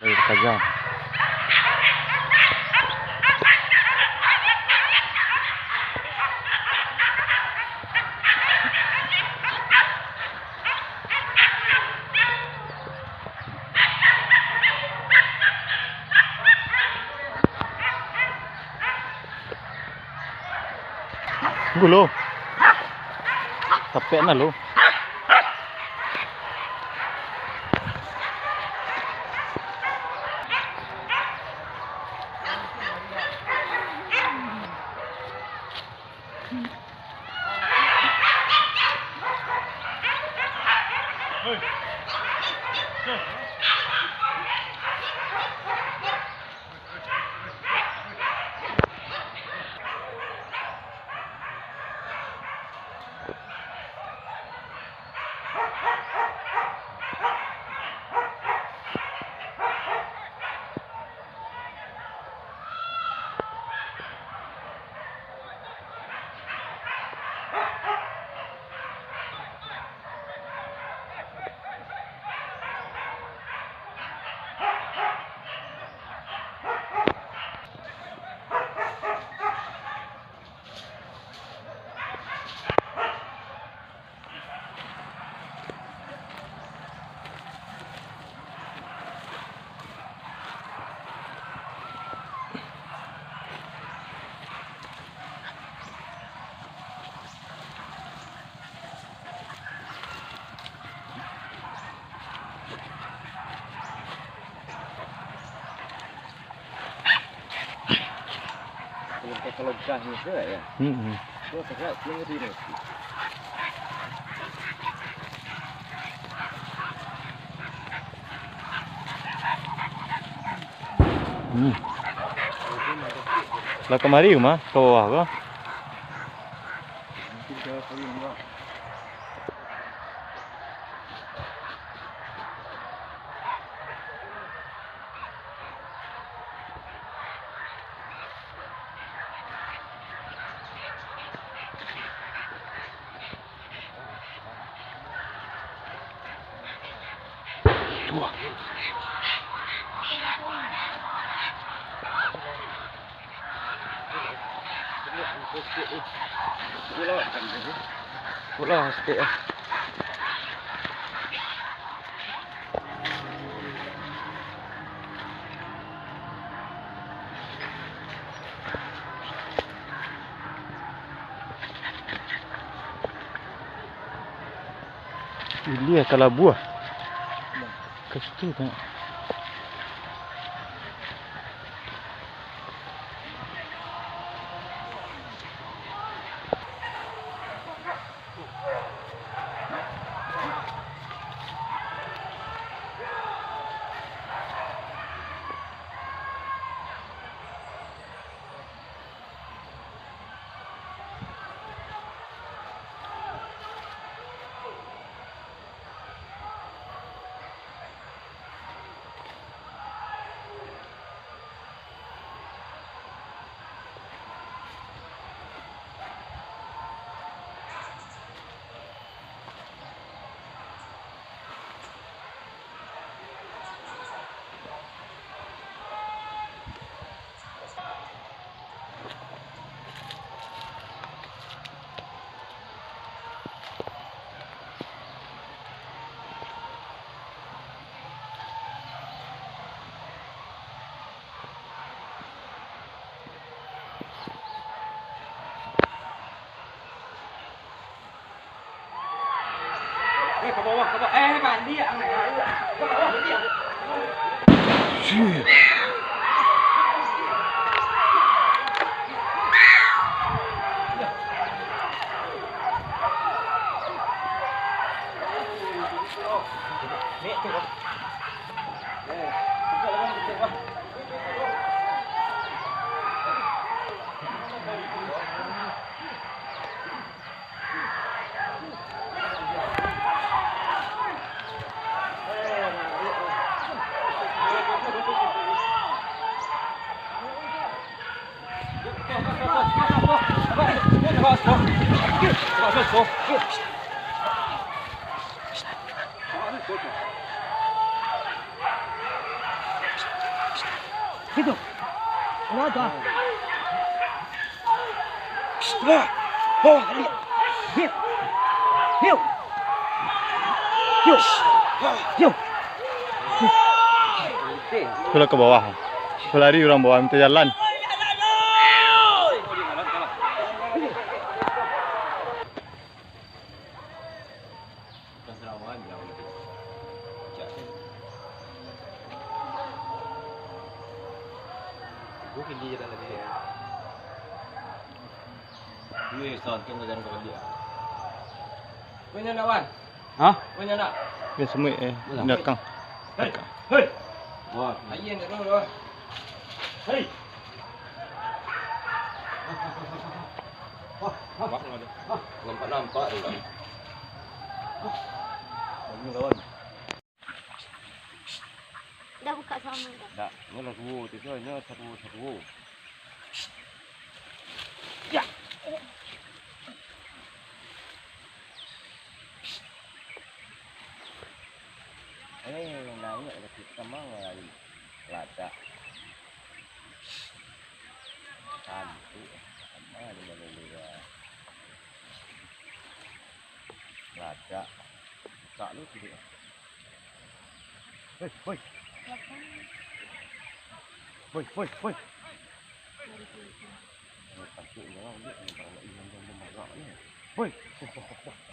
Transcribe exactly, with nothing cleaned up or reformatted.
Air tajam. Tunggu lo. Capek nah lo. Mm-mm. Hmm. Lah kamari mah ka bawah ko. Pulau sikit, ah. Ilia talabuah. Ka situ tengok. Situ. Udah tu, ah. Wah, wah, tadi. Hiu. Hiu. Hiu. Hiu. Tu lah ka bawah. Tu lari urang bawah, minta jalan. Hah? Biaso muik, eh, di balakang. Hei. Hei. Wah, aia nak dulu. Hei. Nampak-nampak tu lah. Dah buka sama dah. Dah, ni lah duo tu, nyo satu, satu. Ya. Eh, naiak lah kita mah lain. Ladak. Cantik. Sama dengan dia. Ladak. Buka lu sikit. Hei, hei. Hei, hei, hei. Hei, hei, hei, hei.